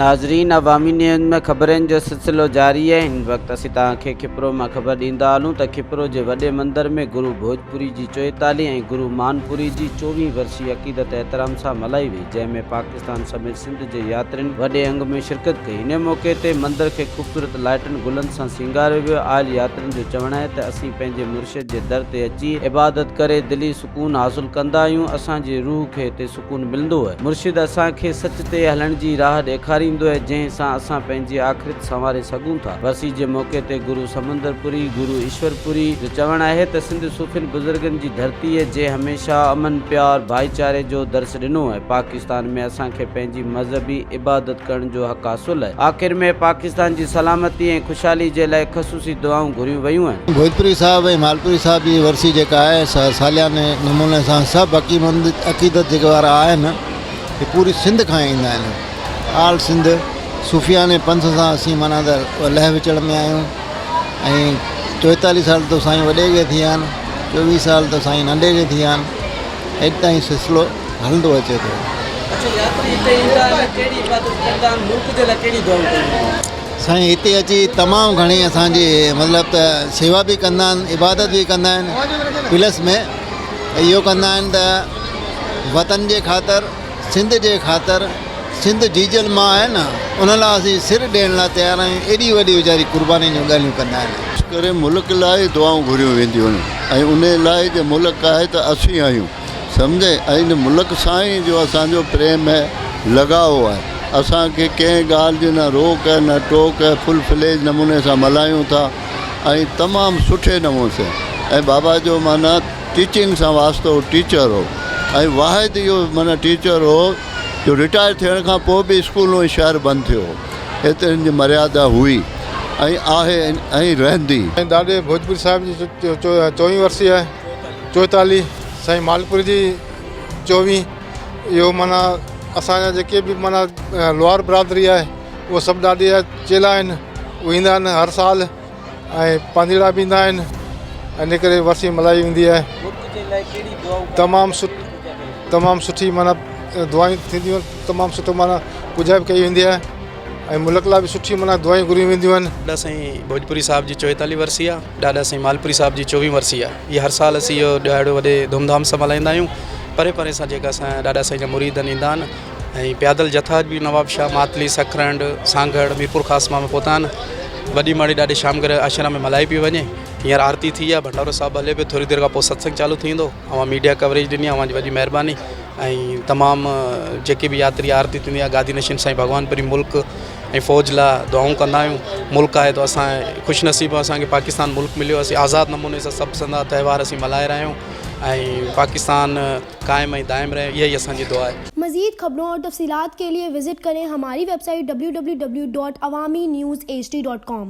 ناظرين عوامي نيوز ۾ خبرن جو سلسلو جاري آهي هن وقت اسين توهان کي کپرو مان خبر ڏيندا هلون ته کپرو جي وڏي مندر ۾ گرو ڀوڄپوري جي چوئيتاليهه ۽ گرو مانپوري جي چوويهين ورسي عقيدت احترام سان ملهائي وئي جنهن ۾ پاڪستان سميت سنڌ جي ياترين وڏي انگ ۾ شرڪت ڪئي ان موقعي تي مندر کي خوبصورت لائٽن گلن سان سينگاريو ويو آيل ياترين جو چوڻ آهي ته اسين پنهنجي مرشد جي در تي اچي عبادت ڪري دلي سڪون حاصل ڪندا آهيون، اسان جي روح کي هتي سڪون ملندو اهي. مرشد اسان کي سچ تي هلڻ جي راهه ڏيکاريندو اهي، جنهن سان اسان پنهنجي آخرت سنواري سگهون ٿا. ورسي جي موقعي تي گرو سمندر پوري، گرو ايشور پوري، جو چوڻ آهي ته سنڌ صوفين بزرگن جي ڌرتي اهي، جنهن هميشه امن، پيار، ڀائيچاري جو درس ڏنو اهي. پاڪستان ۾ اسان کي پنهنجي مذهبي عبادت ڪرڻ جو حق حاصل اهي. آخر ۾ پاڪستان جي سلامتي ۽ خوشحالي جي لاء خصوصي دعائون گهريون ويون آهن. ڀوڄپوري صاحب ۽ مالپوري صاحب جي ورسي جيڪا آهي سا سالياني نموني سان سڀ عقيمند عقيدت جيڪي وارا آهن هي پوري سنڌ کان ايندا آهن آل سنڌ صوفيانه پنٿ سان اسين معنيٰ ته لهه وچڙ ۾ آهيون ۽ چوئيتاليهه سال ته سائين وڏي کي ٿيا آهن چوويهه سال ته سائين ننڍي کي ٿيا آهن اڄ تائين سلسلو هلندو اچي ٿو. اڇا ياتري هتي ايندا آهن ڪهڙي عبادت ڪندا آهن ملڪ جي لاء ڪهڙي دعائون ڪيون وينديون آهن. سائين هتي اچي تمام گهڻي اسان جي مطلب ته سيوا به ڪندا آهن عبادت به ڪندا آهن پلس ۾ اهو ڪندا آهن ته وطن جي خاطر سنڌ جي خاطر سنڌ جيجل ماء آهي نه ان لاء اسين سر ڏيڻ لاء تيار آهيون ايڏي وڏي ويچاري قرباني جون ڳالهيون ڪندا آهن. ڪري ملڪ لاء دعائون گهريون وينديون آهن ۽ انهي لاء جي ملڪ آهي ته اسين آهيون. سمجهي ۽ ان ملڪ سان ئي جو اسان جو پريم ۽ لڳاء آهي. اسان کي ڪنهن ڳالهه جي نه روڪ ۽ نه ٽوڪ ۽ فل فليج نموني سان ملهايون ٿا ۽ تمام سٺي نموني سان ۽ بابا جو معنيٰ ٽيچنگ سان واسطو هو ٽيچر هو ۽ واحد اهو معنيٰ ٽيچر هو جو رٽائر ٿيڻ کان پوء به اسڪول ۽ شهر بند ٿيو هو ايتري هن جي مريادا هئي ۽ آهي ۽ رهندي. سائين ڏاڏي ڀوڄپوري صاحب جي چوويهين ورسي آهي. چوئيتاليهه، سائين مالپور جي چوويهه، اهو معنيٰ اسان جا جيڪي به معنيٰ لوهار برادري آهي اهي سڀ ڏاڏي جا چيلا آهن اهي ايندا آهن هر سال ۽ پانڌيئڙا به ايندا آهن ان ڪري ورسي ملهائي ويندي آهي تمام سٺ تمام سٺي معنيٰ دعائون ٿينديون آهن تمام سٺو معنيٰ پوڄا به ڪئي ويندي آهي ۽ ملڪ لاء به سٺي معنيٰ دعائون گهريون وينديون آهن. ڏاڏا سائين ڀوڄپوري صاحب جي چوئيتاليهه ورسي آهي. ڏاڏا سائين مالپوري صاحب جي چوويهين ورسي آهي. هي هر سال اسين اهو ڏهاڙو وڏي ڌوم ڌام سان ملهائيندا آهيون. پري پري سان جيڪا اسان جا ڏاڏا سائين جا مريد آهن ايندا آهن ۽ پيادل جٿا به نوابشاهه، ماتلي، سکرنڊ، سانگهڙ، ميرپورخاص مان به پهتا آهن. وڏي ماڙي ڏاڏي شام گرهه آشرم ۾ ملهائي پئي وڃي. هينئر آرتي ٿي آهي، ڀنڊارو صاحب هلي پيو، ٿوري دير کان پوء ستسنگ چالو ٿي ويندو. اوهان ميڊيا ڪوريج ڏني آهي اوهان جي وڏي مهرباني ۽ تمام جيڪي به ياتري آرتي ٿيندي آهي گادي نشين سائين ڀڳوان پري ملڪ ۽ فوج لاء دعائون ڪندا آهيون ملڪ آهي ته اسان خوش نصيب اسان کي پاڪستان ملڪ مليو اسين آزاد نموني سان سڀ سندا تهوار اسين ملهائي رهيا آهيون ۽ پاڪستان قائم ۽ دائم رهي اها ئي اسان جي دعا آهي. مزيد خبرون اور تفصيلات کے لئے وزٽ کرين ھماري web site www.awamiNewsHD.com.